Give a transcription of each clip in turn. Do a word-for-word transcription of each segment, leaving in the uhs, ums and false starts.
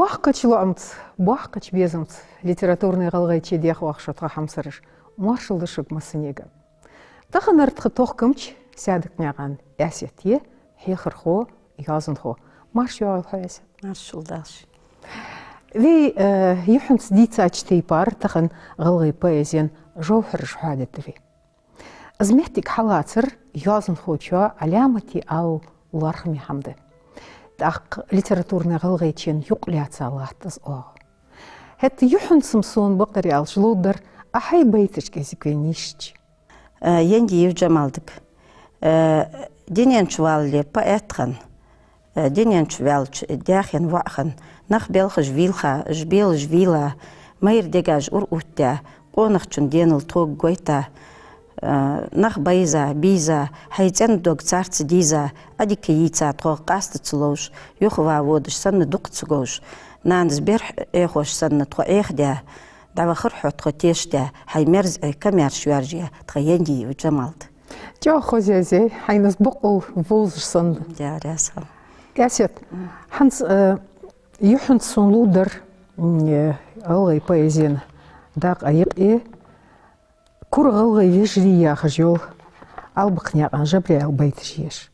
Боккхача лоӀамца, боккхача безамца литературни гӀалгӀайче дехаш ба шо, тха хьамсараш. Моаршал да шуга массанега. Таханара тха тохкамча Саьдакънаькъан Асет я, хьехархо, йоазонхо. Марша йоагӀийла хьо, Асет. Маршал да шун. Вай, э, юххьанца дийцача тайпара тахан гӀалгӀай поэзен жовхьараш хьоадергда вай. Из моттиг хьаллацар йоазонхочоа Ӏаламате алал лоархӀаме хӀама да. ТӀаккха литературни гӀалгӀайчен юкъ лаьца латт из оагӀув. ХӀаьта юххьанца-м сона бакъдар аьлча ловргдар Ӏа хьай байташка кӀезига вай нийсача. Э, Яндиев Джамалдага. Э, дунен чу валлале поэт хинна, э, дунен чу ваьлча даьхен воӀ хинна, нах белхаш вийлха, уж белаш вийла, майра дегаш ура оттадаь, къонахчун денал тхога гойта, э, нах байза, бийза, хьай цӀен дог царца дийза, Ӏадика йийца тхох къаста ца ловш, юха ва водаш санна дукха ца говш, нанас берх Ӏехош санна тхо Ӏехадаь, дӀавахар хьо тхо тешадаь, хьай мерза Ӏе камаьрша йоаржаяь тха Яндиев Джамалда. ЧӀоагӀа хоза язъяьй, хьайна из бокъонца вовзаш санна. Даьла раьза хилва. Асет, хӀанз, э, юххьанца сона ловргдар, м, э, гӀалгӀай поэзен дакъа юкъе «Кура гӀалгӀай вежарий» яхаш йола Албакнаькъан Жабраила байташ я уж.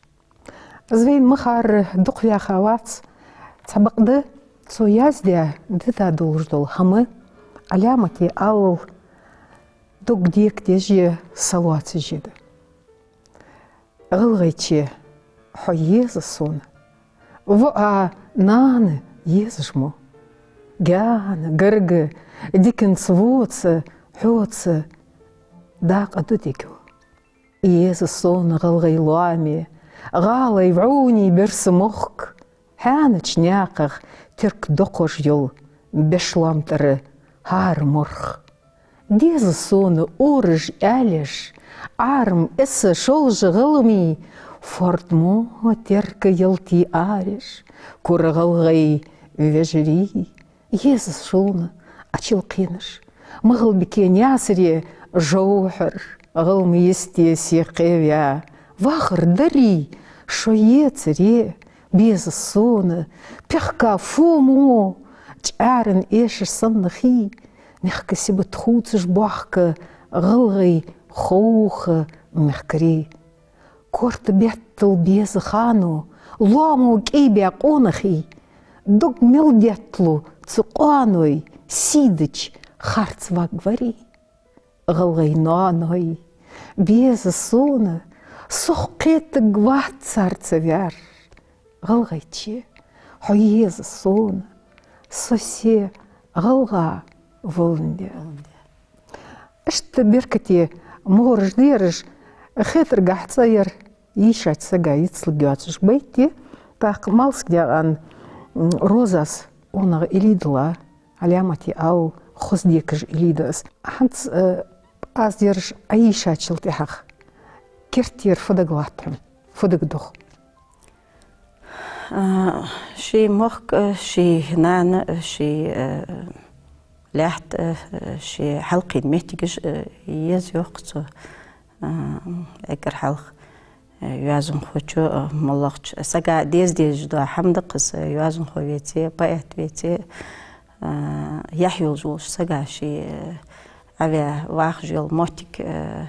Из вайна ма харра дукха ваьха вац, цхьабакъда цо яздаь, дита долаш дола хӀама Ӏаламате алал дог декадеш а, са лоацаш а да. ГӀалгӀайче, хьо еза сона, воӀа, нана езаш мо. Гаьна, гарга, диканца воца, хьоца дакъа ду дегал. Еза сона гӀалгӀай лоаме, гӀалай вӀовне берса мохк, хьаьнача наькъах терк докхаш йола беш лоам тӀара хӀара морх. Деза сона ораш, аьлеш, Ӏарам эса шолжа гӀалгӀай, форд мо терка ялатий ареш, кура гӀалгӀай вежарий. Еза сона Ӏа чулкхенаш, МагӀалбике, Наьсаре жовхьар, гӀалгӀай йисте се кхеваь. Вахар дарий шо ецаре, беза сона, пехка фу мо чӀаран эшаш санна хий, мехка сибат хувцаш бохка гӀалгӀай ховха мехкарий. Корта беттал беза хано, лоамо кӀайбаь къонахий, дог мел детталу цу къоаной, сийдача харц ваг варий. ГӀалгӀай ноаной, беза сона, сох кхетаргвац цар ца ваьр. ГӀалгӀайче, хьо еза сона, со се гӀалгӀа воландаь. Иштта беркате мугӀараш да ераш, хетаргахьа цӀа яр йийшача сага йицлургйоацаш байт я. ТӀаккха Малсагнаькъан, м, Розас онагӀа илийдала, Ӏаламате алал хоза декаш илийда из. ХӀанз, э, аз ераш Ӏайийшачул тӀехьагӀа кертера фу дагалатт хьона, фу дагадох? А, ший мохк, а, ший нана, а, ший, а, лаьтта, а, а, ший хьалкхийна моттигаш, а, еза йоах цо, а, эггара хьалха, а, йоазонхочо, а, моллагӀча сага деза дезаш дола хӀама да-кх из, а, йоазонхо веце, поэт веце, а, яхь йолаш волча сага ший, а, Ӏаваь вахаш йола моттиг, а,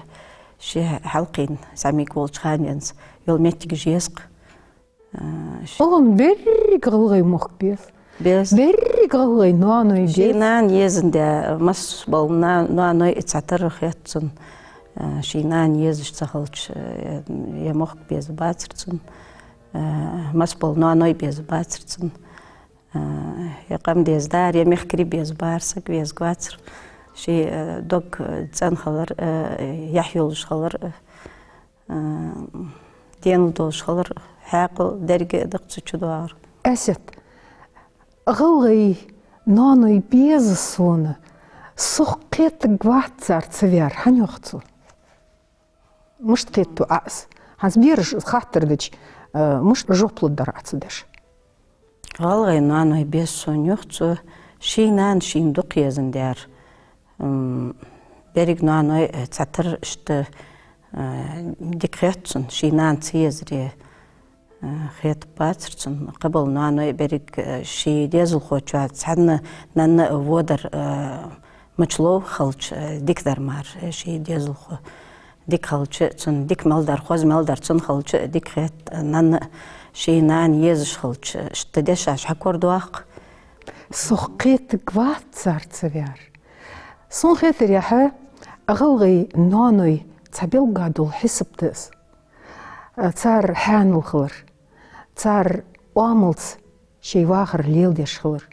ший хьалкхийна зӀамига волча хана денз йола моттигаш еза-кх. А, ш- Оаха берригаш гӀалгӀай мохк беза. Беза. Берригаш гӀалгӀай ноаной беза. Ший нана езандаь, масса бола на-, ноаной цхьатарра хет цунна. А, ший нана езаш ца хилча, а, е мохк беза бацар цунна. А, масса бола ноаной беза бацар цунна. А, е къам деза дар, е мехкарий беза бар саг везаргвацар. Ший, а, дог, а, цӀена хилар, а, яхь йолаш хилар, а, а, денал долаш хилар, хьаькъал деррига а да-кх цу чу доагӀар. Асет, гӀалгӀай ноаной беза сона, сох кхетаргвац цар ца ваьр, хӀана йоах цо? Мишта кхетаду Ӏа из? ХӀанз бераша из хаттар дича, а, мишта жоп лургдар Ӏа цу дешаца? ГӀалгӀай ноаной беза сона, йоах цо, ший нана шийна дукха езандаь. М, берригаш ноаной, э, цхьатарра иштта, э, дика хет цунна, ший нана ца езаре. Э, хетаргбацар цун, кхыбола ноаной берриг, э, ший дезалхочоа цхьана нанна а водар, э, мачлов хилча, э, дика дар мара, э, ший дезалхо. Дика хилча, цунна дика мел дар, хоза мел дар цунна хилча, дика хет, э, нанна а ший нана езаш хилча, иштта дешаш хьакорадоаккх. Сох кхетаргвац цар ца вар. Сона хетарехьа, гӀалгӀай ноаной цхьа белггала дола хьисап да из. Цар хьаьнал хилар, цар оамалца шоай вахар леладеш хилар,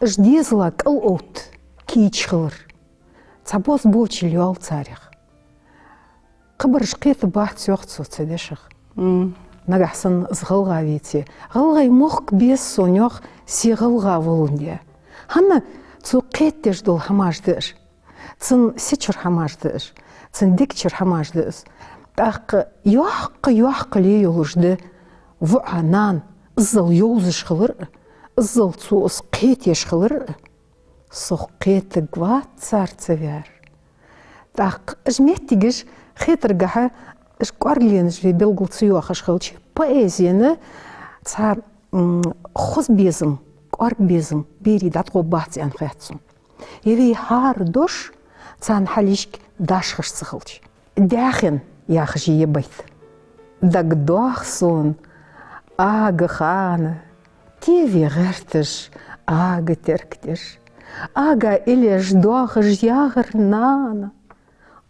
уж дезала кӀал отта кийча хилар, цхьа бозбуунчал йоал царех. Кхыбараш кхетаргбац, йоах цо, цу дешах. Нагахьа санна из гӀалгӀа веце, гӀалгӀай мохк беза сона, йоах, се гӀалгӀа воландаь. ХӀана, цо кхетадеш дола хӀамаш да уж. Цун се чура хӀамаш да уж, цун дег чура хӀамаш да уж. ТӀаккха йоккха-йоккхале йолаш да воӀа нана иззал йовзаш хилар а, иззал цо из кхеташ хилар а. Сох кхетаргвац цар ца вар. ТӀаккха уж моттигаш хетаргахьа, уж кӀоаргленаш вай белгал ца йоахаш хилча, поэзена цхьа, м, хоза безам, кӀоарга безам берий дӀатӀагӀоргбац аьнна хет сона. Е вай хӀара дош царна хьалхашка дашхаш ца хилча. «Даьхен» яхаш я ер байт. ДагадоагӀа сона ага хана, теве гӀерташ, ага теркадеш, ага илеш доахаш ягӀар нана.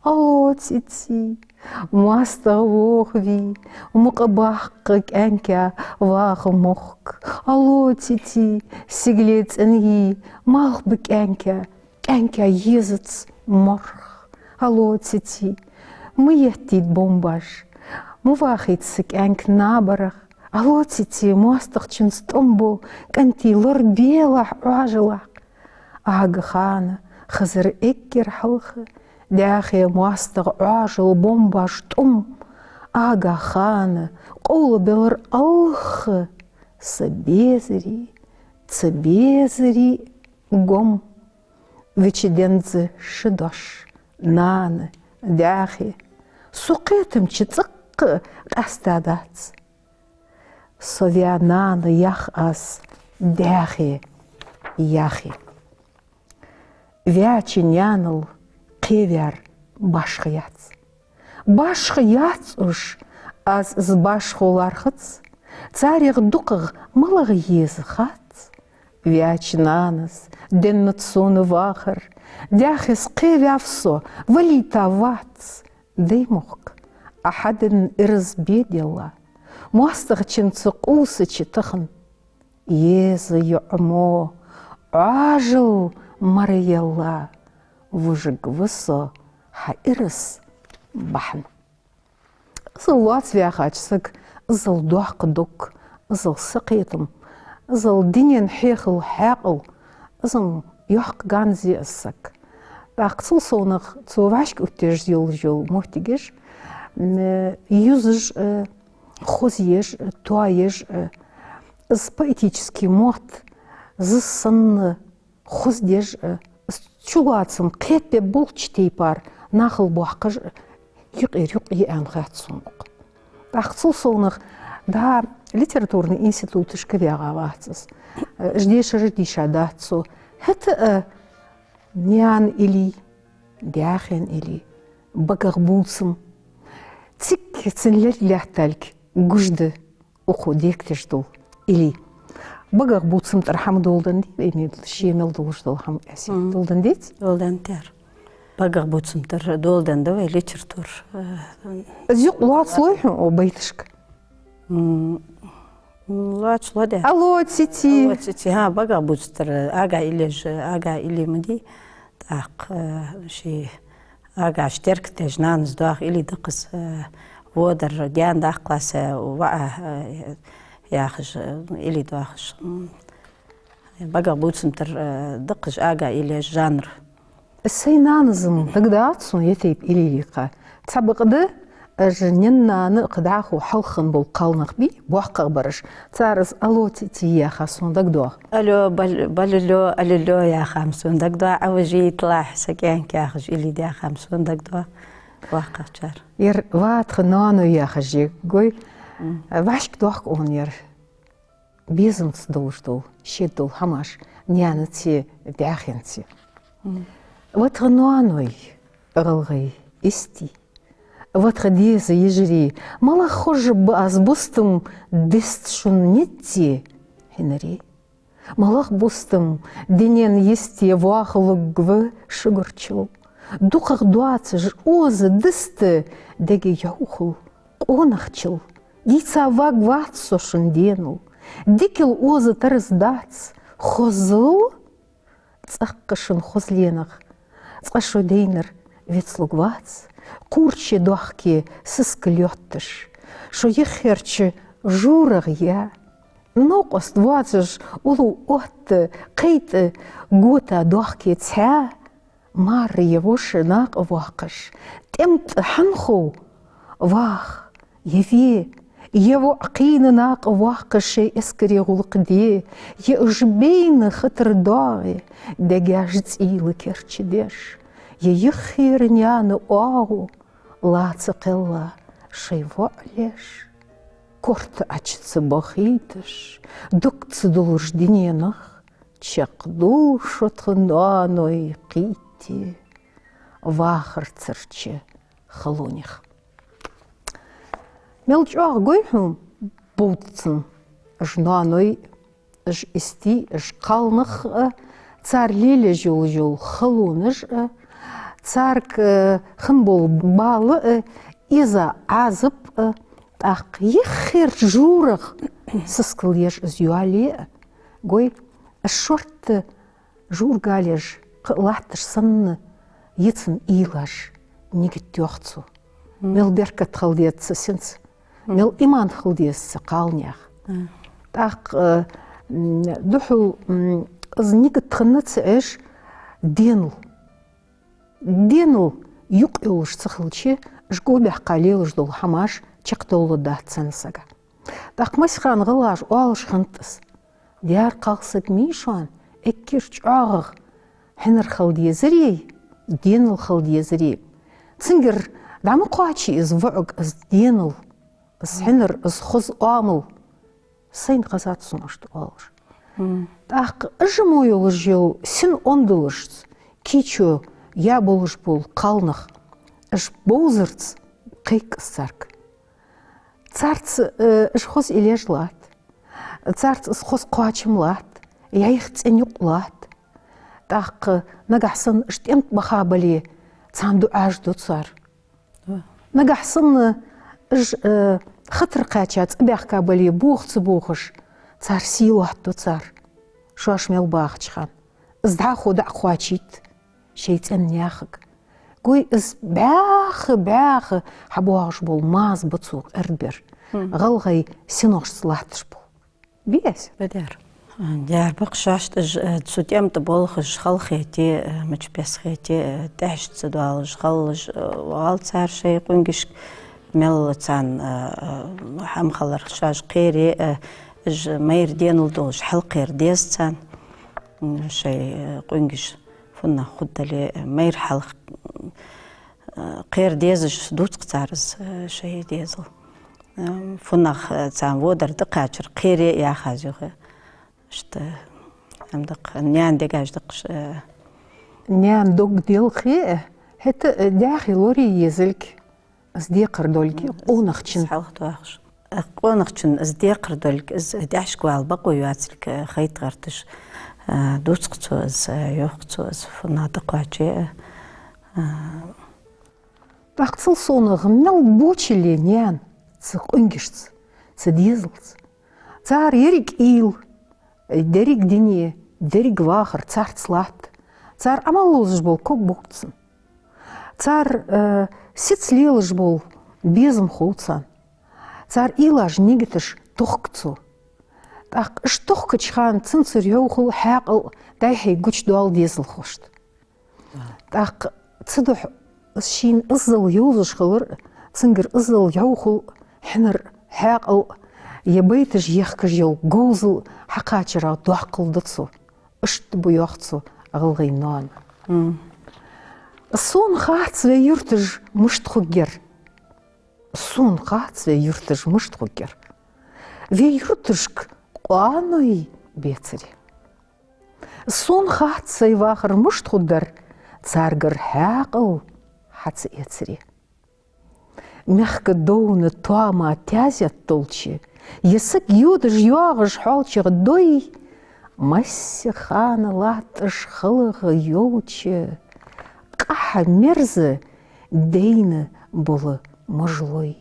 Алло, цици, моастагӀа вохавий, мукъа баккха кӀаьнка ваха мохк. Алло, цици, сигале цӀенъяь малхбу кӀаьнка, кӀаьнка езац морх. Алло, цици, ма еттийта бомбаш, ма вахийта са кӀаьнк набарах. Алло, цици, моастагӀчунца тӀом бу, кӀантий лорабелахь Ӏоажалах. Ага хана хазар эггара хьалха, даьхе моастагӀа Ӏоажал бомбаш тӀом. Ага хана къовлабелар алхха, са безари, ца безари гом. Вича денз ши дош, нана, даьхе, со кхетамча цӀаккха къаьста дац. Со ваь нана ях аз, даьхе, яхе. Ваьча наьнал кхеваьр башха яц. Башха яц уж, аз из башхо лархӀац, царех дукхагӀа малагӀа еза хац. Ваьча нанас деннад сона вахар, даьхес кхеваьв со, валийта вац. Дай мохк, Ӏа хьаденна ираз бе делла, моастагӀчунца къувсача тахан. Еза йоӀ мо Ӏоажал мара елла, вужаргва со хьа ираз бахьан. Иззал лоаца ваьхача сага, иззал доккха дог, иззал сакхетам, иззал дунен хьехал, хьаькъал, из-м йоккха ганз я из саг. ТӀаккха цул совнагӀа цо вӀашка оттаеш йолаш йола моттигаш, м, юзаш а, хозъеш а, тоаеш а, из поэтически мотт из санна хоздеш а, из чулоацам кхетабе болча тайпара нахал боаккхаш а, юкъера-юкъе я аьнна хет сона укх. ТӀаккха цул совнагӀа дӀа литературни институташка ваьгӀа вац из. Э, уж дешараш дийша дац цо. ХӀаьта а наьна илли, даьхен илли, багах бувцам. Цига цун лерг лаьтталга гуш да укхо дехкадеш дола илли. Багах бувцам тӀара хӀама доладенна дий вай, мел, ше мел долаш дола хӀама, Эсет? Мгм. Доладенна деций? Доладенна да ер. Багах бувцам тӀара доладенна да вай литература. Э, из юкъ лоацлой хьона укх байташка? М, лоацло да. Алло, цици. Алло, цици. ХӀа, багах бувцам тӀара ага илли, ага илли ма дий. ТӀаккха, э, ший агаш теркадеш нанас доаха илли да-кх из, э, водар гаьна даккха лаьца, воӀа, э, яхаш, э, илли доахаш. М, багах бувцам тӀара, э, да-кх из ага илли жанр. Сай нанас-м дагадоагӀац сона ер тайпа илли кхы. Цхьабакъда, уж наьна-нана кхы дӀахо хьалха бола кхалнах бий, боккхагӀбараш. Цар из «Алло, цици» яьха сона дагадоагӀа. «Алло, бал-, балло, алло» яьха-м сона дагадоагӀа, «Ӏа вижийталахь, са кӀаьнк» яхаш илли даьха-м сона дагадоагӀа боккхагӀчар. Ер «Ва тха ноаной» яхаш я, гой, Мгм. ВӀашка доахк хьона ер безамца долаш дола, шеда дола хӀамаш наьнаца, даьхенца. Мгм. Ва тха ноаной, гӀалгӀай истий, ва тха деза йижарий, малагӀа хожаб аз бустам дист шун низ, хьинаре. МалагӀа бустам дунен йисте воахалургва шугарчул, дукхагӀа доацаш оза дист дега йӀовхал къонахчул. Дийца варгвац со шун денал, дикал оза тарас дац хозал. ЦӀаккха шун хозленах цкъа шо дайнар вицлургвац, кхурче дохке сискал йотташ, шо йиххерча журагӀа я. Новкъост воацаш уллув отта, кхайтӀа гота дохке цхьаь, марра я воша накъавоаккхаш, тӀем тӀа хьанхов вах, е ве, е воӀ кхийна накъавоаккхаш шоай эскаре гӀулакх де, е уж байна хатар доагӀе, дегаш цӀийла керча деш, е йиххера наьна оагӀув лаца кхелла шоай воӀ леш. Корта Ӏочу ца бахийташ, дог ца дуллаш дуненах, чакхдул шо тха ноаной кхийтте вахарцарча халонех. Мел чӀоагӀа гой хьона бовдцан уж ноаной, уж истий, уж кхалнах а, цар лелаеш йола халонаш а, царга хинна бола бала а, эза Ӏазап а, тӀаккха йиххера журагӀа сискал еш из йоалае а. Гой, уж шортта жургал еш кхы а латташ санна, йицан уйлаш нигат йоах цо. Мел беркат хила деза цу синца, мел иман хила деза цу кхалнех. ТӀаккха, э, м, духьал, м, из нигат хинна ца Ӏеш, денал. Денал юкъ йолаш ца хилча, уж го баьккха лелаш дола хӀамаш чакхдовларгдац цхьан сага. ТӀаккха массахана гӀалгӀаша оалаш хиннад из: дера, кхалсаг мишон эггара чӀоагӀагӀа хьинар хила дезарий, денал хила дезарий. Цунгара дӀа ма кхоачий из воӀага из денал, из хьинар, из хоза оамал. Сайна хезад сона иштта оалаш. ТӀаккха уж мо йолаш йола син ондалашца, кийчо я болаш бола кхалнах, уж бовзарца кхайк из царга. Царца, э, уж хоза уйлаш латт. Царца из хоза кхоачам латт, яьха цӀен юкъ латт. ТӀаккха нагахь санна уж тӀем тӀа баха бале, царна дуӀаш ду цар. Нагахь санна уж, э, хатар кхаьча цӀабаьхка бале, бохац бохаш, цар сий лоаттаду цар, шоаш мел бахача хана. Из дӀахо дӀакхоачийт шоай цӀен наьхага. Гой, из бӀаьха, бӀаьха хьабоагӀаш бола маза ба цо къердабер. ГӀалгӀай синошца латташ бола. Бе аз? Ба дера. Дера ба-кх, шоашта уж, э, цу тӀем тӀа болх уж халахете, э, мача бесхете, э, тӀехьашка ца доалаш, халлаш, э, вагӀал цар шоай къунгашка, мел царна, э, э, хӀама хилар шоаш кхере, э, уж майра денал долаш хьалкхера деза царна, м, шоай, э, къунгаш фуннагӀа хургдале, э, майра хьалха, э, кхера дезаш дувц-кх цар из, э, шоай дезал. Ам, фуннагӀа, э, царна водар дӀакхаьчар кхере яхаш юха. Иштта, ам, даккха, наьна дегаш даккхаш, э. Наьна дог делхе, хӀаьта, э, даьхе лорае езалга, из декхар долга, къонахчун. Хьалха доахаш. Э, къонахчун из декхар долга, из дӀаьшка вала бокъо йоацилга, э, хайта гӀерташ, э, дувц-кх цо из, э, йоах-кх цо из, фуннагӀа дӀакхоаче, э. ТӀаккха цул совгӀа мел бочале наьна цу къунгашца, цу дезалца. Цар еррига уйла, деррига дуне, деррига вахар царца латт. Цар Ӏамал ловзаш бола ког бувц цунна. Цар, э, сица лелаш бола безам хов царна. Цар уйлаш, нигаташ тохк цо. ТӀаккха уж тохкача хана цунцара йӀовхал, хьаькъал дӀай-хьай гучадоал дезалхошта. ТӀаккха цудухьа шийна иззал йовзаш хилар, цунгара иззал йӀовхал, хьинар, хьаькъал, е байташ ехкаш йола говзал хьакхачарах доаккхал да цо. Иштта ба йоах цо гӀалгӀай ноана. Сона хац вай юрташ мишта хургьяр. Сона хац вай юрташ мишта хургьяр. Вай юрташка къоаной бецаре. Сона хац сай вахар мишта хургдар, царгара хьаькъал хьа ца эцаре. Мехка довна тоама таьзет долча, е саг йодаш-йоагӀаш хьоалчагӀа дой, массе хана латташ халагӀа йолча, къахьа мерза дайна бола мажлой.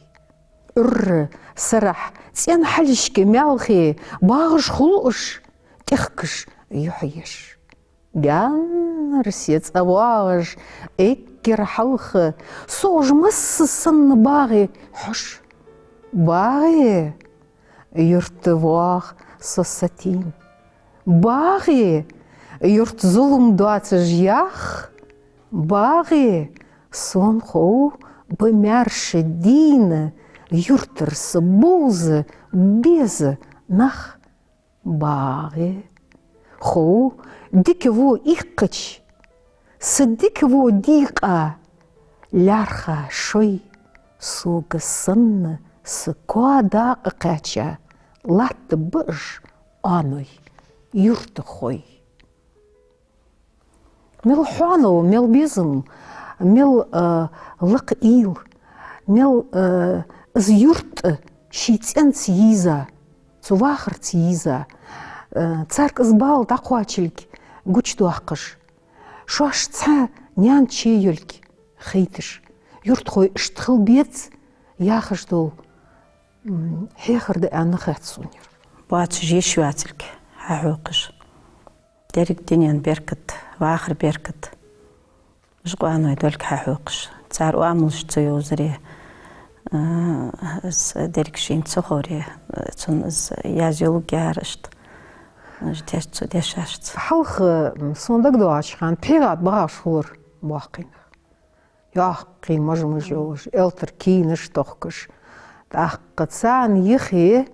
Ӏуйрра сарахьа цӀен хьалхашка маьлхе багӀаш хул уж, тӀехкаш юхьа еш. Гаьннара се цӀа воагӀаш эггара хьалха, со уж масса санна багӀе хьош. БагӀе, юрта воагӀа со сатийна. БагӀе, юрта зулам доацаш ях. БагӀе, сона хов ба маьрша дийна, юртара са бовза, беза нах. БагӀе, хов, дика во иккхача, са дика во дийкъа, лаьрхӀа шой, сога санна са коа дакъа кхаьча, латтаб уж оаной, юртахой. Мел хьоано, мел безам, мел, э, лакха уйла, мел, э, из юрт ший цӀенца йийза, цу вахарца йийза, э, царга из бала дӀакхоачилга гучадоаккхаш, шоаш цхьа наьна чу йолга хайташ, юртахой иштта хила беза яхаш дола, м, хьехар да аьнна хет сона ер. Боацаш йиш йоацилга хьахьокхаш. Деррига дунен беркат, вахара беркат. Уж къоаной долга хьахьокхаш. Цар оамалаш ца йовзаре, а, из деррига шийна ца ховре, цунна из язъюлга яр иштта. Уж деш цу дешашца. Хьалха, м, сона дагадоагӀача хана, пхьегӀа тӀа багӀаш хулар боккхий нах. Йоккхий мажа-мажа йолаш, элтара кийнаш тохкаш. ТӀаккха царна юхе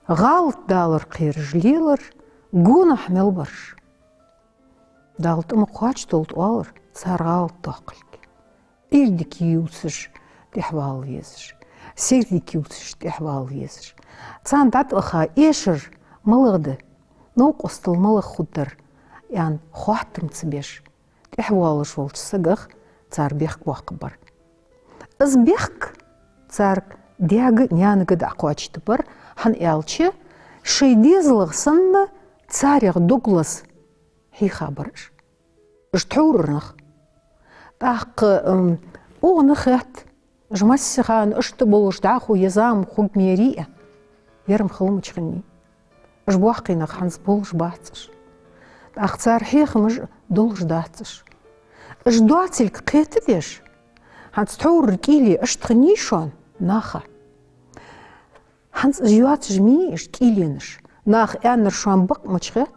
гӀалат далар кхераш лелар, гонахьа мел бараш. Дала тӀа ма кхоачадолда оалар цар гӀалат доаккхилга. Ӏуйре дика ювцаш тӀехвала везаш, сердика ювцаш тӀехвала везаш. Царна дӀатӀаваха эшар малагӀа да, новкъостал малагӀа хургдар, аьнна, хоаттам ца беш, тӀехвоалаш волча сагах цар бехк боаккхаргбар. Из бехк царга даьга, наьнага дӀакхоачадергбар, хӀана аьлча шоай дезалах санна царех дог лаза хьийха бар уж. Уж тхьовра нах. ТӀаккха, м, укханна хет, уж массе хана иштта болаш дӀахо ер зама хургмерий а, ер-м хила мича хиннай. Уж боккхий нах хӀанз болаш бац уж. ТӀаккха цар хьехамаш долаш дац уж. Уж доацилга кхетадеш, хӀанз тхьовра кӀийле иштта хиннай шоана наха. ХӀанз из йоацаш ма йий уж кӀийленаш. Наха аьннар шоана бакъ мича хет.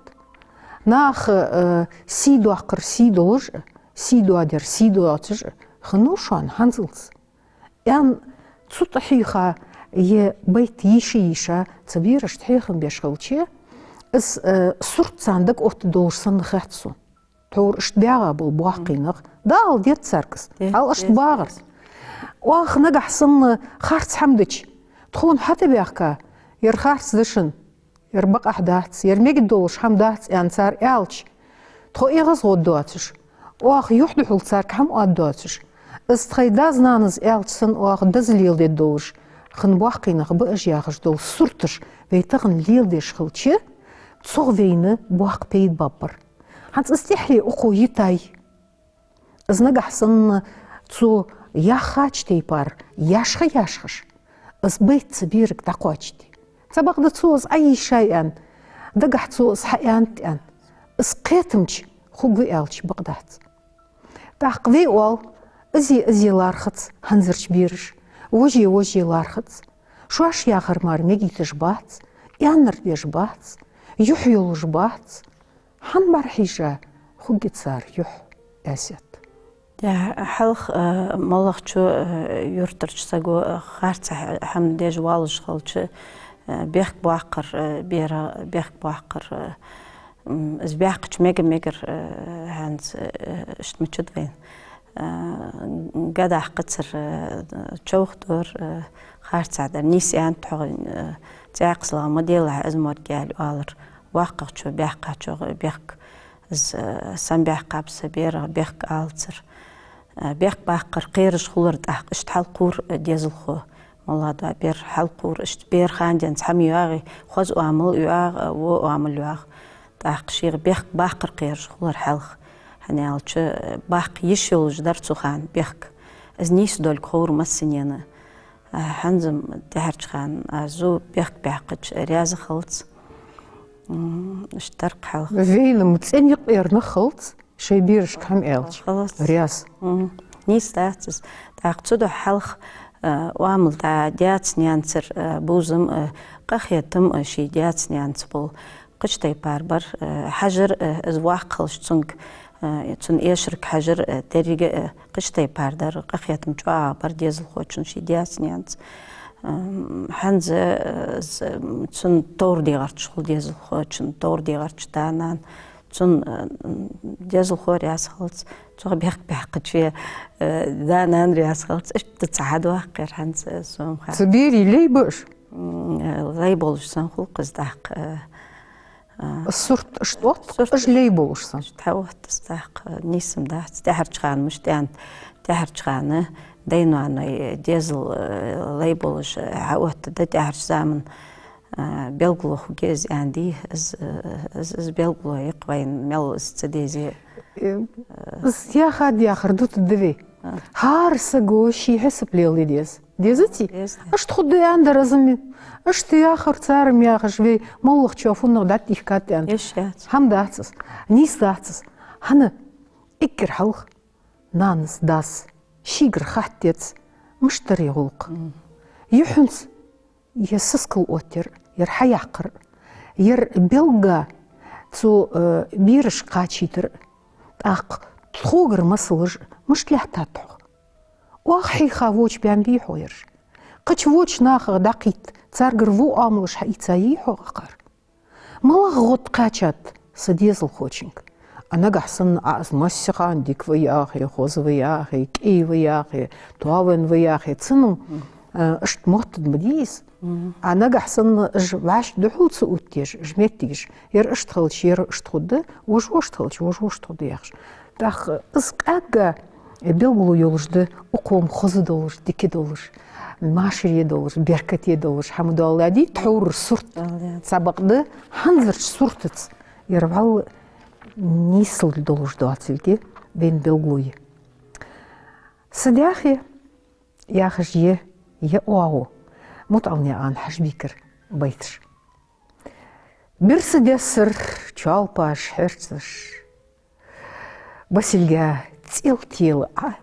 Наха, э, сий доаккхар сий долаш а, сий доадар сий доацаш а хиннав шоана хӀанзалца. Аьнна, цу тӀа хьийха е байт йийша-йийша, цу берашта хьехам беш хилча, из, э, сурт царна дага оттадолаш санна хет сона. Тхьовра иштта багӀа бола боккхий нах, Дала деза царга из. Деза, хьал иштта деза, багӀар. Деза. Оаха нагахьа санна харц хӀама дича, тхона хьатӀабаьхка, ер харц да шун, ер бакъахьа дац, ер мегаш долаш хӀама дац аьнна цар аьлча, тхо эгӀазгӀоргдоацаш, оаха юхь-духьал царга хӀама оаддоацаш, из тхоай дас-нанас аьлча санна оаха деза леладергдолаш хинна боккхий нах ба уж яхаш дола сурташ вай тахан леладеш хилча, цох вайна боккха пайда баргбар. ХӀанз из тӀехье укхо йитай. Из нагахьа санна цо яхача тайпара яшха-яшхаш, из байт цу берага дӀакхоачаде. Цхьабакъда цо из Ӏойийшай аьнна, дагахьа цо из хьааьннад аьнна, из кхетамча хургва аьлча бакъ дац. ТӀаккха вай оал: изе-изе лархӀац хӀанзарча бераша, воже-воже лархӀац. Шоаш яхар мара мегийташ бац, аьннар деш бац, юхь йолаш бац. ХӀана бӀарахьежа хургья цар юхь, Ӏаьсет? Е, хьалха, э, малагӀча, э, юртарча саго, э, харца хӀама деш воаллаш хилча, э, бехк боаккхар, э, бера бехк боаккхар, э, м, из баьккхача мега-мегар, э, хӀанз, э, иштта мичад вайна. А, гадахь кхацар, а, човхадора, а, харцахьа дар. Нийса аьннад хьога, а, цӀаькха салга ма делахь, из морг, аьле оалар. ВоккхагӀчо баьккхачох бехк, из, а, сона баьккхаб са берах бехк алацар. А, бехк баккхар кхераш хулар тӀаккха, иштта хьалкхувр, а, дезалхо. МоллагӀа бер хьалкхувр, иштта бер хана денз хӀама йоагӀе, хоза оамал йоагӀа, во оамал йоагӀа. ТӀаккха шийга бехк баккхар кхераш хулар хьалха. ХӀана аьлча, баккха йиш йолаш дар цу хана бехк. Из нийса долга ховра массанена. А, хӀанз-м тӀехьарча хана, а, зу бехк баьккхача раьза хилац. М, иштта дар-кх хьалха. Вайна-м цӀена юкъера нах хилац, шоай берашка хӀама аьлча. Хилац. Раьза. М, нийса дац из. ТӀаккха цудухьа хьалха, а, оамал дӀа даьца-наьнацара, а, бувзам, а, къахетам, а, ший даьца-наьнаца бола кхыча тайпара бар, а, хьажар, а, из воккха хилча цунга, а, цун эшарга хьажар, а, деррига, а, кхыча тайпара дар, къахетам чӀоагӀагӀа бар дезалхочун ший даьца-наьнаца. Ам, хӀанз, а, з-, цун товр дегӀарча хул дезалхочун, товр дегӀарча да-нана. Цун, а, дезалхо раьза хилац, цох бехк баьккхача, а, да-нана раьза хилац. Иштта цхьа хьадоаккхар хӀанз, а, сона ха. Цу берий лай ба уж? М, лай болаш санна хул-кх из тӀаккха, а, а, сурт иштта отт, сурт уж лай болаш санна. Иштта хьаотт из тӀаккха, нийса-м дац. ТӀехьарча хана мишта аьннад, тӀехьарча хана дай-ноаной дезал, а, лай болаш, а, хьаоттадаь, тӀехьарча заман, а, белгало хургья из аьнна дий, из, а, из, из белгало я-кх вайна мел из ца дезе. Э, из яхад яхар дутаргда вай. А. ХӀара саго ший хьисап лелае деза. Дезаций? Деза. Иштта хургда аьннадар из-м. Иштта яхар цар-м яхаш, вай моллагӀчоа фуннагӀа дӀатӀаихкад аьнна. Йиш яц. ХӀама дац из. Нийса дац из. ХӀана? Эггара хьалха нанас, дас шийгара хатта деза, мишта дар ер гӀулакх. Мгм. Юххьанца ер сискал оттаяр, ер хьаяккхар, ер белгга цу, э, берашка кхачийтар, тӀаккха тхогара масалаш мишта лаьттад хьога? Оаха хьийха воча баьннабий хьога ераш? Кхыча воча нахах дӀакхийтта, царгара во оамалаш хьаийцай хьога акхар? МалагӀа гӀод кхаьчад са дезалхочунга? А нагахь санна Ӏа из массе хана дика ва яхе, хоза ва яхе, кӀай ва яхе, тоавенна ва яхе, цунна, э, иштта моттаргда ма дий из. Мгм. А нагахь санна уж вӀашка духьал ца оттаеш, уж моттигаш, ер иштта хилча, ер иштта хургда, вож вошта хилча, вож вошта хургда яхаш. ТӀаккха из къаьга белгало йолаш да, укхо-м хоза долаш, дика долаш, машаре долаш, беркате долаш хӀама доаладаьдий тхьовра сурт. Доаладаьд. Цхьабакъда хӀанзарча суртаца ер вӀалла нийсал долаш доацилга вайна белгало я. «Са даьхе» яхаш я, я оагӀув, МутӀалнаькъан Хьажбикара байташ. Бирса дессар чоалпаш хьерчаш, басилга цӀел тела Ӏа.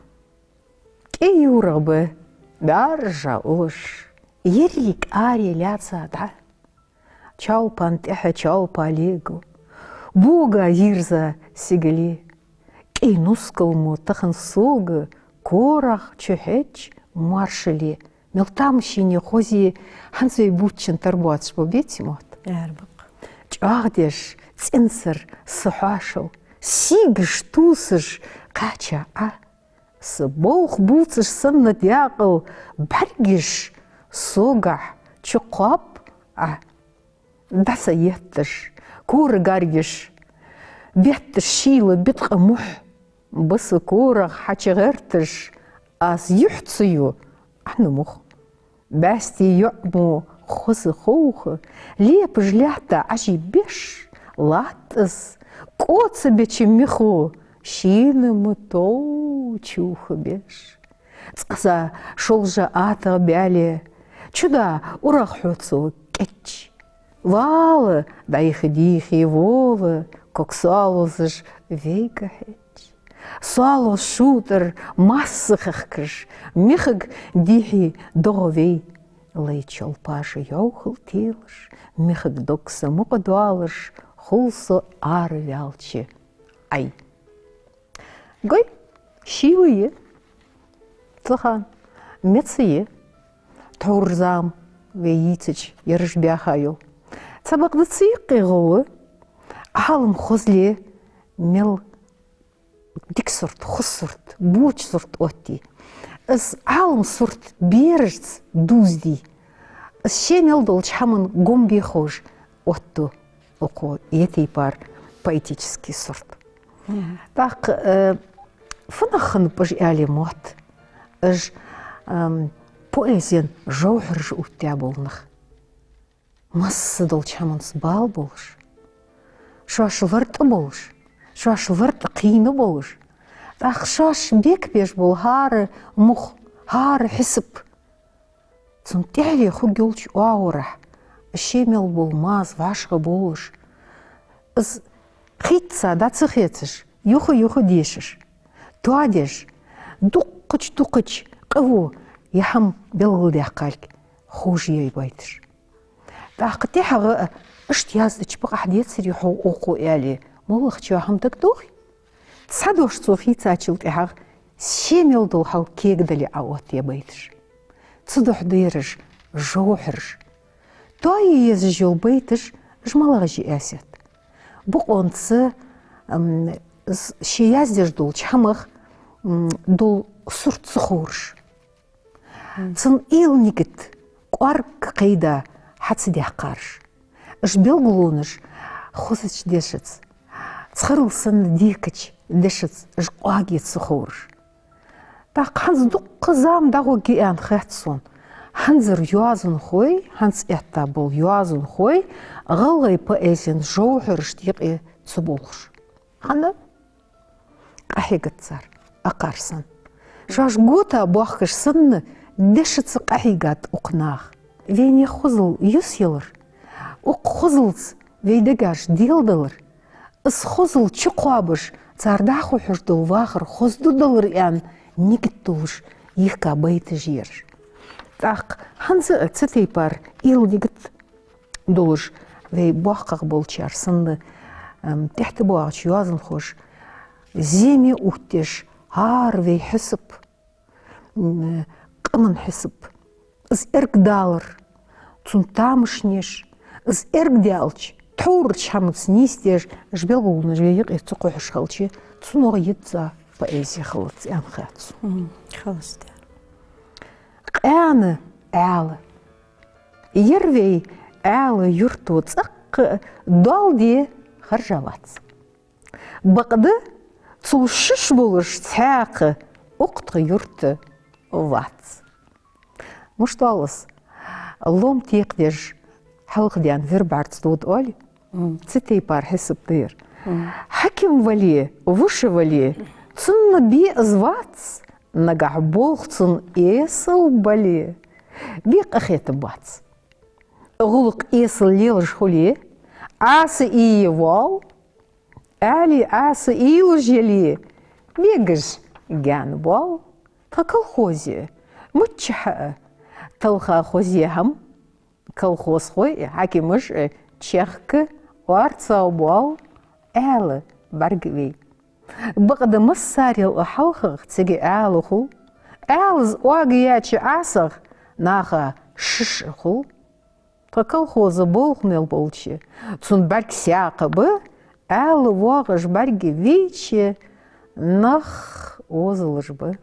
КӀай юрагӀа ба бӀаржа улаш, еррига аре лаьца дӀа. Чоалпан тӀехьа чоалпа лего, бога йийрза сигале. КӀай нускал мо тахан сога корагӀа чухьеча моаршале. Мел тамашийна, хоза, хӀанз вай бувцачун тара боацаш ба, беций мотт? Яр ба-кх. ЧӀоагӀдеш, цӀенсар са хьоашал, сийгаш тувсаш кхаьча Ӏа. Са болх бувцаш санна даькъала бӀаргаш согахьа чукхоаб Ӏа. ДӀа са етташ, кора гаргаш бетташ шийла биткъа мухь, ба са корагӀа хьачугӀерташ, аз юхь ца ю Ӏа мух. БӀаьсти йоӀ мо хоза ховха, лепаш лаьтта Ӏажий беш, латтас кӀо ца беча михо шийна ма тов чувха беш. Цкъаза шолжа атагӀа баьле, чуда урагӀ хьоцу кӀечча. Вала, дӀайха дийхе вола, ког соалозаш вейга хьеча. Соалоз шутӀара масса хехкаш, михаг дихьи догӀа вей. Лай чоалпаша йӀовхал телаш, михаг дог са мукъа доалаш, хул со араваьлча Ӏай. Гой, шийла я цу хана, меца я тхьовра зама, вай йийцача ераш баьха йола. Цхьабакъда цу юкъе гӀолла Ӏалам хозал мел дика сурт, хоза сурт, боча сурт оттае. Из Ӏалама сурт берашца дувзадий. Из ше мел долча хӀаман гом бе ховш оттаду укхо е тайпара поэтически сурт. Мгм. ТӀаккха, э, фуннагӀа хиннаб уж аьле мотт, уж, эм, поэзен жовхьараш оттадаь бола нах. Масса долча хӀаманца бала болаш, шоаш лартӀа болаш, шоаш лартӀа кхийна болаш, тӀаккха шоаш бекабеш бола хӀара мух, хӀара хьисап. Цун тӀехье хургйолча оагӀорахьа ше мел бола маза вӀашагӀболаш, из хийца дӀа ца хецаш, юха-юха дешаш, тоадеш, дуккхача-дуккхача къаво е хӀама белгалдаьккхалга ховш я байташ. ТӀаккха тӀехьагӀа а иштта яздича бакъахьа децарий хьо укхо аьле, моллагӀчоа хӀама дагадохий? Цхьа дош цо хийцачул тӀехьагӀа ше мел дола хьал кегадале Ӏооттае байташ. Цудухьа да ераш жовхьараш. Тоае езаш йола байташ, уж малагӀаш я аьлча, бокъонца, м, з-, ше яздеш долча хӀамах, м, дола сурт ца ховраш. Цун уйла, нигат кӀоарга кхайда хьа ца даьккхараш. Уж белгалонаш хозача дешаца, цхьарал санна декача дешаца уж кӀоарга ца ховраш. ТӀаккха хӀанз дуккха зама дӀагӀоргья аьнна хет сона. ХӀанзара йоазонхой, хӀанз этта бола йоазонхой гӀалгӀай поэзен жовхьарашта юкъе ца болхаш. ХӀана? Къахьегад цар, акхар санна. Шоаш гота боахкаш санна, дешаца къахьийгад укх наха. Вайна хозал юс ялар, укх хозалца вай дегаш деладалар, из хозал чукхоабаш, цар дӀахо хьожаш дола вахар хоза ду далар аьнна, нигат долаш йихка байташ я ераш. ТӀаккха хӀанз а цу тайпара уйла, нигат долаш, вай боккхагӀа болчар санна, ам, тӀехьа тӀабоагӀача йоазонхоша земе оттадеш хӀара вай хьисап, м, къаман хьисап, из эргадалар, цун тамашнеш, из эргадаьлча, тхьовра чу хӀамаца нийсдеш, уж белгалонаш вай юкъе ца кхухьаш хилча, цунах йизза поэзи хилац аьнна хет сона. Мгм. Хилац, да. Къаьна Ӏаьла. Ер вай Ӏаьла-Юрто цӀаккха доал де хержа вац. Бакъда цул шиш болаш цхьаькха укх тха юрта вац. Мишта оал из, лом текхадеш хьалхадаьнна вир бӀаргаца дода оалий? Мгм. Цу тайпара хьисап да ер. Мгм. Хьаким вале, воша вале, цунна бе из вац, нагахьа болх цун эсала бале, бе къахетам бац. ГӀулакх эсала лелаш хуле, Ӏаса ийя воал, Ӏаьлий Ӏаса уйлаш яле, бегаш гаьна боал. Тха колхозе миччахьа а талха хозъе хӀама, колхозхой а, хьакимаш а чехка орцагӀбоал, Ӏаьла бӀаргавайна. Бакъда массарел а хьалхагӀа цига Ӏаьла хул, Ӏаьлас оагаяьча ӀасагӀа наха шиш а хул. Тха колхоза болх мел болча, цун бӀарг саькха ба, Ӏаьла воагӀаш бӀаргавайча, нах озалуш ба.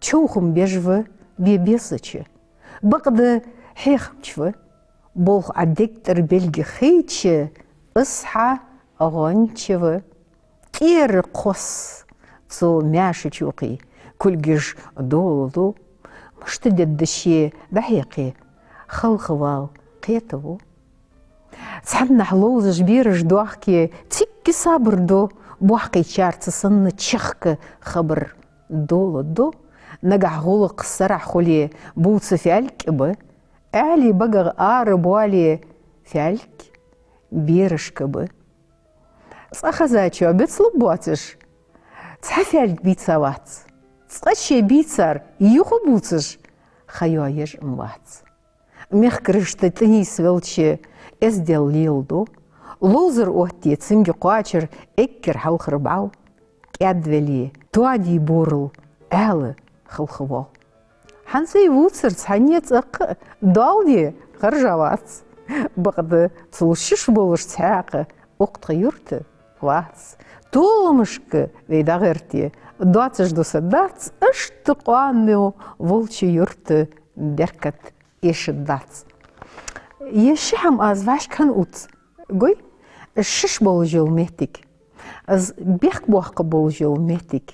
Човхам беш ва бе бесача, бакъда хьехамча ва. Болх Ӏа дег тӀара белгалхайча, из хьа гӀонча ва. ТӀера кхосс цо маьрша чукхе, кулгаш дола ду. Мишта дергда ше дӀахьекхе, халхавала кхетаво. Цхьаннахьа ловзаш бераш дохке, цигга сабар до, боккхийчарца санна чехка хабар дола ду. Нагахьа гӀулакх сарахьа хуле, бувца фаьлг ба, Ӏаьлий багах ара боале, фаьлг берашка ба. Цкъа хезачоа бецлургбоацаш, цхьа фаьлг бийца вац. Цкъа ше бийцар юха бувцаш, ха йоаеш ма вац. Мехкарашта тӀанийсвелча, эздел леладу. Ловзар оттае, цунга кхоачар эггара хьалхара бӀаьл. КӀаьдвеле, тоадий борал Ӏаьла халхавоал. ХӀанз вай вувцар цхьанне цӀаккха а доал де хержа вац. Бакъда цул шиш болаш цхьаькха укх тха юрта вац. толамашка вай дӀагӀерте, доацаш дусаргдац, иштта къоано волча юрта беркат эшаргдац. Е ши хӀама аз вӀашка хӀана увц, гой? Шиш болаш йола моттиг, из бехк боаккхаш болаш йола моттиг.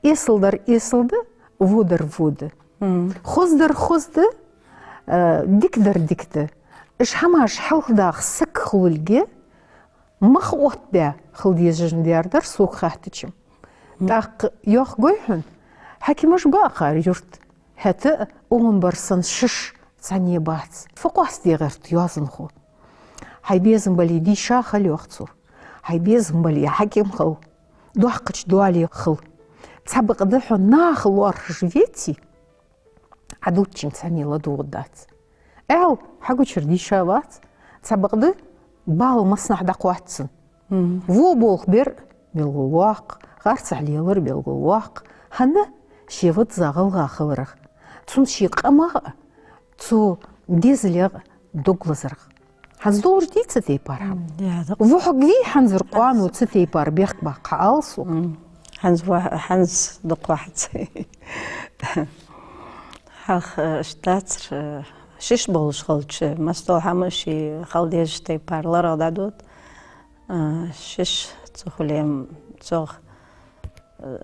Эсала дар эсала да, во дар во да. Хоза дар хоза да, э, дика дар дика да. Уж хӀамаш хьалхадаха саг хулилга, мах оттабаь хила дезаш дар дар сога хаьттача. ТӀаккха йоах, гой хьона, хьакимаш ба акхар юрта, хӀаьта а укхун бар санна шиш цхьанне бац. Фу къоастаде гӀерт йоазонхо? Хьай безам бале дийша хила, йоах цо. Хьай безам бале хьаким хила. Доккхача доале хила. Цхьабакъда хьо наха лоархӀаш веце, Ӏа дувцачунга цхьанне ладувгӀаргдац. Аьлча, хьагучар дийша вац, цхьабакъда бала массанахьа дӀакхоач цунна. Во болх бер белгалвоаккх, харцахьа лелар белгалвоаккх, хӀана, ше визза гӀалгӀа хиларах, цун ший къамах а, цу дезалех а дог лазарах. ХӀанз долаш дий цу тайпара хӀама? М, я, да. Вухьаг вий хӀанзара къоано цу тайпара бехк баккха, хьаала сога? М. ХӀанз ва-, хӀанз дукха вахац. Хьалха, э, иштта дацар, э, шиш болаш хилча, массадола хӀама ший хила дезача тайпара ларагӀа дӀадода. Э, шиш ца хуле, цох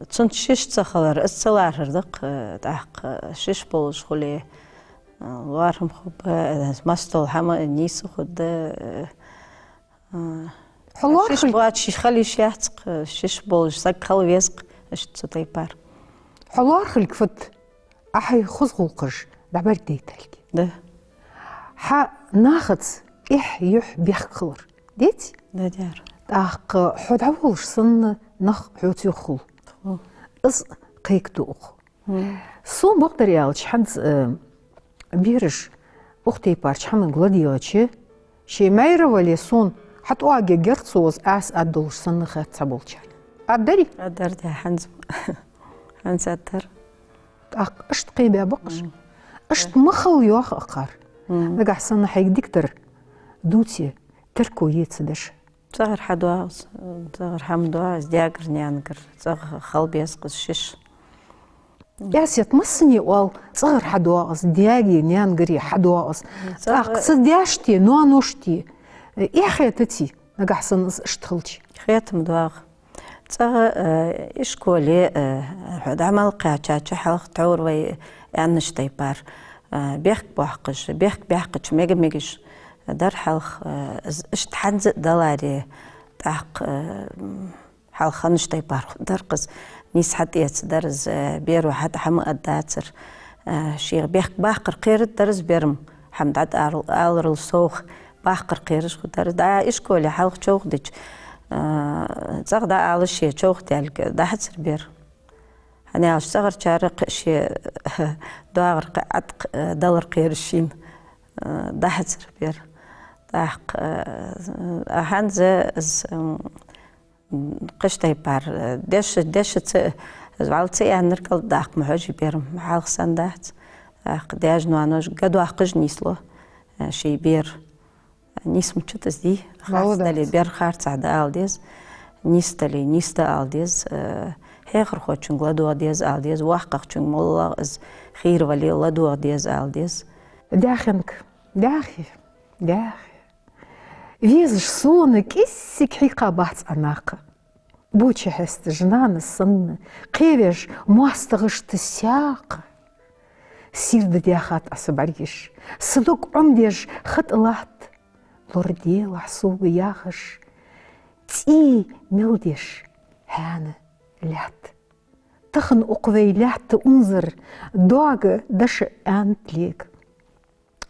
Цунца шиш ца хилар, из ца лархӀар да-кх, тӀаккха шиш болаш хуле, лоархӀам хургба, массадола хӀама нийса хургда. Хьо лоархӀилг- Шиш боацаш хила йиш яц-кх, шиш болаш саг хила веза-кх, иштта цу тайпара. Хьо лоархӀилг фуд, Ӏа хьай хоза гӀулакхаш дӀабӀаргадайталга? Да. Хьа нахаца эхь-юхь бехк хилар, деций? Да, дера. ТӀаккха хьо дӀаволаш санна нах хьоца юха хул. Хул. Из кхайкаду укхо. Мгм. Сона бакъдар аьлча, хӀанз, э, бераш укх тайпарча хӀаманга ладийгӀача, шоай маьра вале сона хьатӀаоагергьяр цо из, аз аргдолаш санна хет цхьаболчарна. Аргдарий? Аргдар, да, хӀанз. ХӀанз аргдар. ТӀаккха иштта кхебаь ба-кх уж. Мгм. Иштта ма хила, йоах акхар. Мгм. Нагахьа санна хьайга дикадар дувце, терко е цу деша. ЦӀагӀара хьадоагӀа из, цӀагӀара хӀама доагӀа из, даьгара, наьнагара, цӀагӀа хила беза-кх из шиш. Къаьстта массане оал, цӀагӀара хьадоагӀа из, даьгеи наьнагареи хьадоагӀа из. ЦӀагӀа- ТӀаккха цу даьшта, ноаношта эхь хетаций, нагахьа санна из иштта хилча? Хетам доагӀа. ЦӀагӀа, э, ишколе, э, хьо дӀа мел кхаьчача хьалха тхьовра вай аьннача тайпара, э, бехк боаккхаш, бехк баьккхача мега-мегаш дар хьалха, э, из иштта хӀанз а даларе, тӀаккха, э, хьалха хиннача тайпара дар-кх из, нийса хьатӀаэцаргдар из, э, беро хьатӀа хӀама аргдацар, э, шийх бехк баккхар кхераргдар из берам, хӀама дӀатӀа аларал совгӀа баккхар кхераш хургдар из. ДӀа ишколе хьалха човхадича, э, цӀагӀа дӀаала ше човхадаьлга, дӀахьацар бер. ХӀана аьлча цӀагӀарчар кхы шоай доагӀар кхы Ӏад, э, далар кхераш шийна, э, дӀахьацар бер. ТӀаккха, э, а хӀанз из, м, кхыча тайпара, э, деша, дешаца, вӀалла ца аьннар кӀал даккха ма хьожий берам, хьалха санна дац. ТӀаккха даьша-ноаноша гӀа доаккхаш нийслу, э, ший бер. Нийса мичад из дий? Харц дале, бер харцахьа да ала деза. Нийса дале, нийса да ала деза. Э, хьехархочунга ладувгӀа деза ала деза. ВоккхагӀчунга, моллагӀа из хийра вале, ладувгӀа деза ала деза. Даьхенга, даьхе, даьхе. Везаш сона кӀеззига хьийкха бац Ӏа накха. Боча хьесташ нана санна, кхевеш моастагӀашта саькха. Сийрда даьхад Ӏа са бӀаргаш, са дог Ӏомадеш хатӀа латт. Лораделахь сога, яхаш, цӀий мел деш хьаьна лаьтта. Тахан укх вай лаьтта унзара доага дешаш аьннад лега.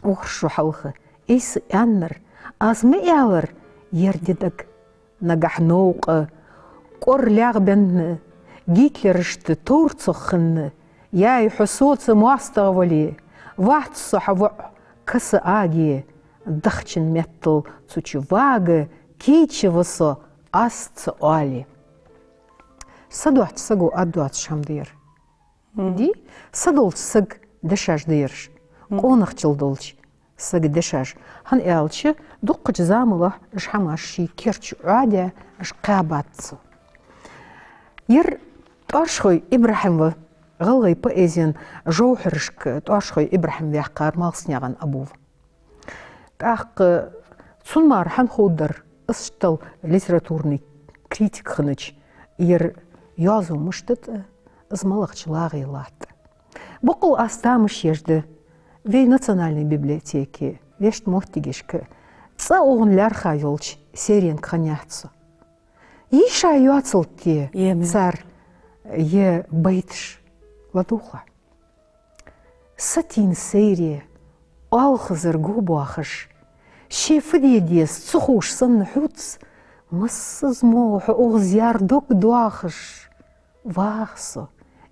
Охр шу хьалха, айса аьннар, аз ма аьлар, ер ди дага. Нагахьа новкъа кӀор лаьгӀбенна, гитлерашта товр цох хинна, яй хьо соца моастагӀа вале, вац со хьа воӀ каса аге, дахчан меттала цу чу вага, кийча ва со, аз ца оале. Са доацача саго аргдоацаш хӀама да ер. Мгм. Ди, са долча сага дешаш да ераш. Мгм. Къонахчал долча сага дешаш. ХӀана аьлча, дуккхача замалахь уж хӀамаш ший керча Ӏоадаь, уж кхаьбац цо. Ер ТӀоаршхой ИбрахӀим ва, гӀалгӀай поэзен жовхьарашка ТӀоаршхой ИбрахӀим ваьккхар Малсаганаькъан Абу ва. ТӀаккха цунна мара хӀана ховргдар, из иштта литературни критик хиннача, ер йоазув мишта да, из малагӀча лагӀе латт. Боккъал аз тамаш еш да вай национальни библиотеке, вешта моттигашка, цкъа укхун лаьрхӀа йолча серенга хиннаяц со. Йиша йоацалда те цар е байташ, ладувгӀа. Сатийна сайре оалхазар гу боахаш, ше фу де деза ца ховш санна хьувц, массаза мо хьо укхаза яр дог доахаш, ваха со,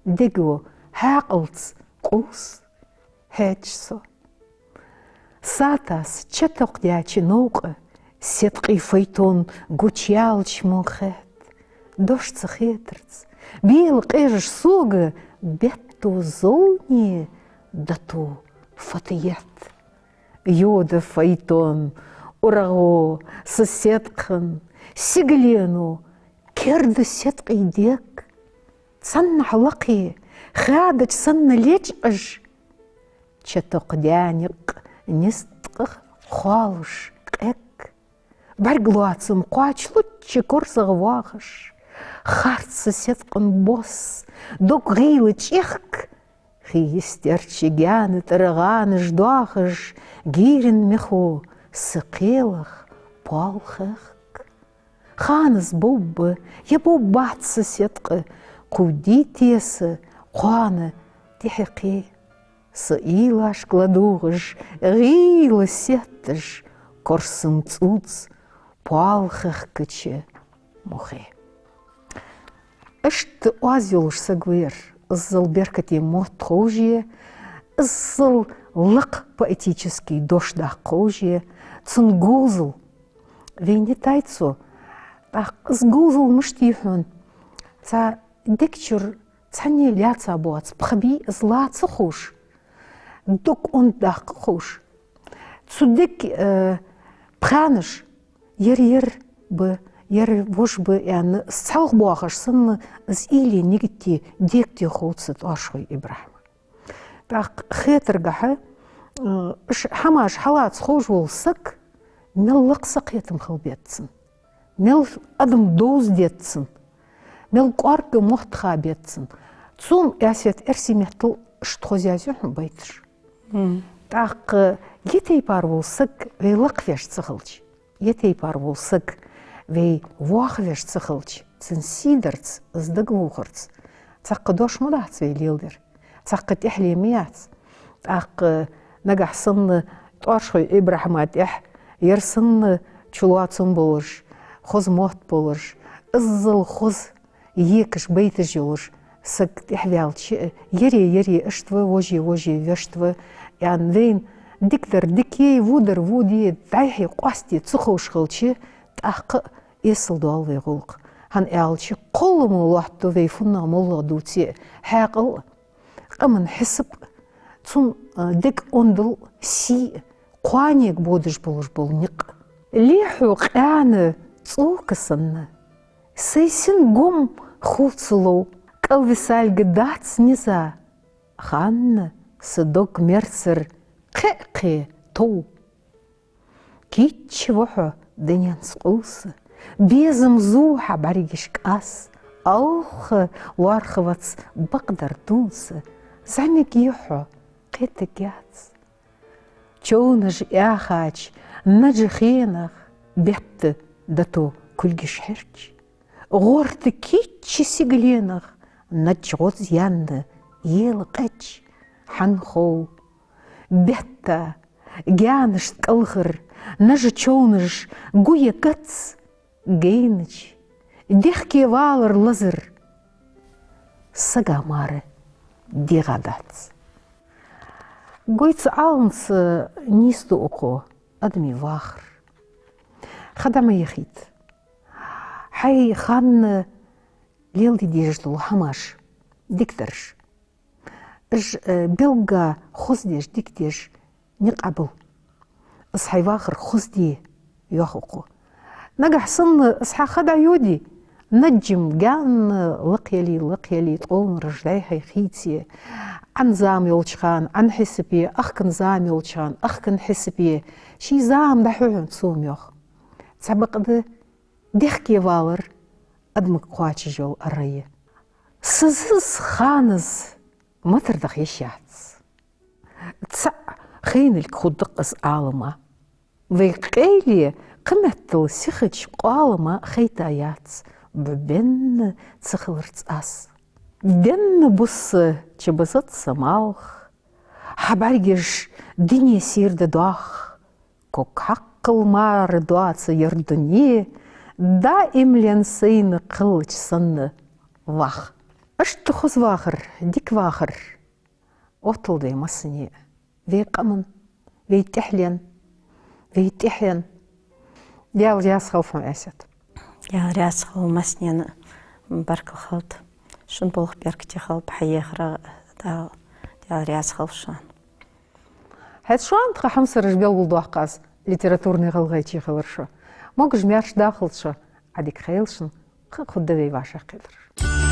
дега хьаькъалца къовса хьежача со. Сатас чатоаккхадаьча новкъа седкъий файтон гучаяьлча мо хет, дош ца хетарца, бела къежаш сога бетто зовне дато фата етт. Йода файтон урагӀо са седкъан, сигалено керда седкъий дег, цхьаннахьа лакхе хадача санна лечкъаш, чатоаккхадаь никъ низткъа хоалуш къег. БӀарг лоацам кхоачалучча корзагӀа воахаш, харц са седкъан бос, дог гӀийла чӀехк, хий йистерча гаьна тӀара гӀанаш доахаш, гийран мехо са кхелах пол хехк. Ханас бовргба е бовргбац са седкъа, кхувдий теса кхоана тӀехье кхе. Са уйлашка ладувгӀаш, гӀийла сетташ, корсан цӀуц пол хехкача мухе. Иштта оаз йолаш саг ва ер, иззал беркате мотт ховш а, иззал лакха поэтически дош даккха ховш а, цун говзал вайна йитай цо. ТӀаккха из говзал мишта я хьона? Цхьа дег чура цхьанне лаьца боаца пхи бий из ла ца ховш, дог онда даккха ховш. Цу дега, э, пхаьнаш ер ер ба, ер вож ба аьнна, из цхьалха боахаш санна, из уйле нигатте, дегте ховц ТӀоаршхой ИбрахӀима. ТӀаккха хетаргахьа, э, уж хӀамаш хьалаца ховш вола саг мел лакха сакхетам хила беза цун, мел адам довза деза цун, мел кӀоарга мотт ха беза цун. Цу-м, Эсет, эрсий меттала иштта хоза язъю хьона байташ. ТӀаккха е тайпара вола саг вай лакхвеш ца хилча, е тайпара вола саг вай вохвеш ца хилча, цун сий дарца из дагавохарца цхьаккха дош ма дац вай леладер, цхьаккха тӀехьле ма яц. ТӀаккха нагахьа санна ТӀоаршхой ИбрахӀима тӀехьа ер санна чулоацам болаш, хоза мотт болаш, иззал хоза екаш, байташ йолаш саг тӀехьаваьлча, ере-ере иштта ва, воже-воже вешта ва, аьнна, вайна дикадар дика е, водар вода е, дӀайхье къоастаде ца ховш хилча, тӀаккха а эсала доал вай гӀулакх. ХӀана аьлча, кхолламо лоаттаду вай фуннагӀа-моллагӀа дувце а хьаькъал а, къаман хьисап а, цун, а, дег ондал а, сий а, кхоанега бодаш болаш бола никъ. Ле хьо къаьна цӀока санна, сай син гом хувцалу, кӀалвисалга дац низа, ханна са дог мерцар кхе а кхе тов. Кийча ва хьо дуненца къовса, безам зу хьа бӀаргашка ас, алха лоархӀ вац бакъдар дувца, зӀамига я хьо, кхетаргьяц. Човнаш яхача наджа хенах бетта дато кулгаш хьерча, гӀорта кийча сигаленах наджа гӀоз янна ела къеча, хьан хов, бетта гаьнашта кӀалхара наджа човнаш гу е кац, гайнача дехке валар лазар сага мара дегӀа дац. Гойца Ӏаланца нийса да укхо адамий вахар. Ха дӀа ма яхийта. Хьай ханна леладе дезаш дола хӀамаш, дикадараш, уж, э, белгга хоза деш, дика деш никъ Ӏобилла. Из хьай вахар хоза де, йоах укхо. Нагахьа санна из хьа ха дӀайоде, Наджим гаьна лакхъяьле, лакхъяьле, ткъолнараш дӀай-хьай хийце, Ӏан зама йолча хана Ӏан хьисапе, ахкан зама йолча хана ахкан хьисапе, ший зама дӀахьу хьона цо, йоах. Цхьабакъда дехке валар адамага кхоачаш йола ара я. Сазаз, ханаз матар даха йиш яц. ЦаӀ хайналга хургда-кх из Ӏалама. Вай къайле кхыметтел сихача къоалама хайта яц бӀу бенна ца хиларца аз. Денна-бус чубазац са малх, хьа бӀаргаш дуне сийрда доах. Ког хьакхал мара доаца ер дуне даимлен сайна кхеллача санна вах. Иштта хоза вахар, дика вахар отталда вай массане а, вай къаман, вай тӀехьлен, вай тӀехьен. Даьла раьза хилва хьона, Асет. Даьла раьза хилва массанена, баркал хилда. Шун болх беркате хилба хьа ехарах, Дала, Даьла раьза хилва шоана. ХӀаьта шоана тха хьамсараш белгалдоаккх аз, литературни ГӀалгӀайче хилар шо. Могаш-маьрша дахалда шо, Ӏадика хийла шун, кхы а хургда вай вӀашагӀкхетараш.